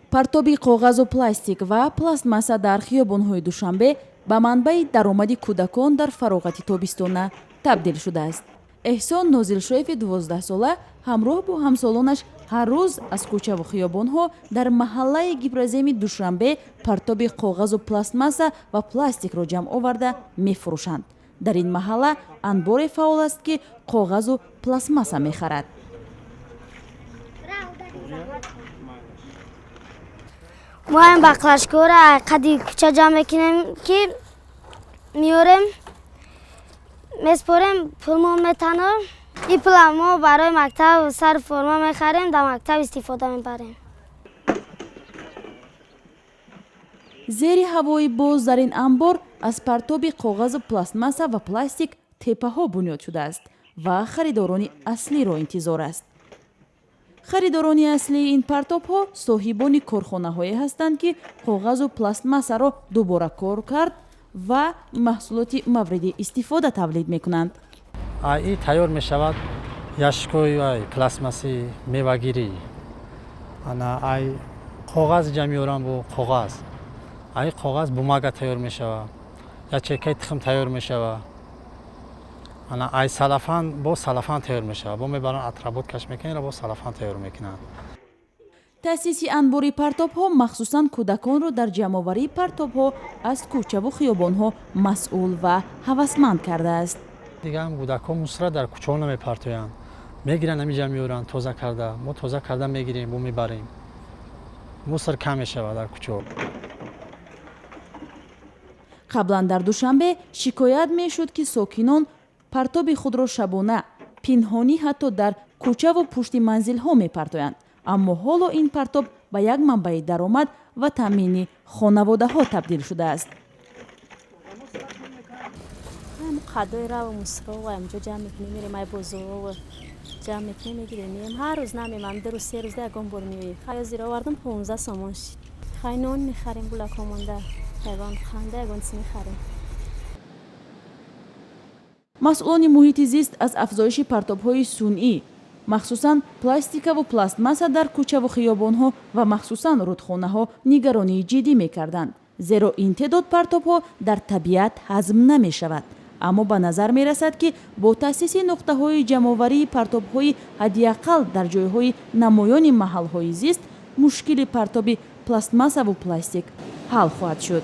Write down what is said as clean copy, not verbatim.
Партоби коғазу пластик ва пластмасса дар хиёбонҳои Душанбе ба манбаи даромади кӯдакон дар фароғати тобистона табдил шудааст. Эҳсон Нозилшоеви 12-сола ҳамроҳ бо ҳамсолонаш ҳар рӯз аз кӯчаву хиёбонҳо дар маҳаллаи Гипроземи Душанбе партоби коғазу пластмасса ва пластикро ҷамъ оварда мефурӯшанд. Дар ин маҳалла анборе фаъол аст, ки коғазу пластмасса мехарад. Мо ҳам баклажкаҳоро қади кӯча ҷамъ мекунем, ки меорем, меспорем, пулмон метано. Ин пула мо барои мактаб сар форма мехарем, дар мактаб истифода мебарем. Зери ҳавои боз дар ин анбор аз партоби коғазу пластмасса ва пластик теппаҳо бунёд шудааст ва харидорони аслиро интизор аст. Харидорони аслии ин партобҳо соҳибони корхонаҳое ҳастанд, ки коғазу пластмассаро дубора кор кард ва маҳсулоти мавриди истифода тавлид мекунанд. И тайёр мешавад ящикҳои пластмасси мевагирӣ. Ана ай коғаз ҷа меорам, бо коғаз, ай коғаз бумага тайёр мешавад, ячейкаи тухм тайёр мешавад. Ана ай салафан бо салафан тайёр мешавад, бо мебаранд, отработкаш мекунанд, бо салафан тайёр мекунанд. Таъсиси анбори партобҳо махсусан кӯдаконро дар ҷамъоварии партобҳо аз кӯчаву хиёбонҳо масъул ва ҳавасманд кардааст. Дигаам кӯдакҳо мусора дар кӯчаҳо намепартоянд, мегиранд, ҳамиҷа меоранд тоза карда. Мо тоза карда мегирем, бо мебарем, мусор кам мешавад дар кӯчаҳо. Қаблан дар Душанбе шикоят мешуд, ки сокинон партоби худро шабона пинҳонӣ ҳатто дар кӯчаву пушти манзилҳо мепартоянд, аммо ҳоло ин партоб ба як манбаи даромад ва таъмини хонаводаҳо табдил шудааст. Қадои раву мусро ҳамҷо ҷамъ мекунем, мерем, ай бозор ҷамъ мекунем, мегирем, меем. Ҳар рӯз намемам, 2 рӯз, 3 рӯз ягон бор меоем. Хай, зира овардам, 15 сомон шид. Хай, нон мехарем, гулакҳо монда, ягон ханда, ягон чиз мехарем. Масъулони муҳити зист аз афзоиши партобҳои сунъӣ, махсусан пластикаву пластмасса дар кӯчаву хиёбонҳо ва махсусан рудхонаҳо нигаронии ҷиддӣ мекарданд, зеро ин теъдод партобҳо дар табиат ҳазм намешавад. Аммо ба назар мерасад, ки бо таъсиси нуқтаҳои ҷамъоварии партобҳои ҳадди ақал дар ҷойҳои намоёни маҳалҳои зист мушкили партоби пластмассаву пластик ҳал хоҳад шуд.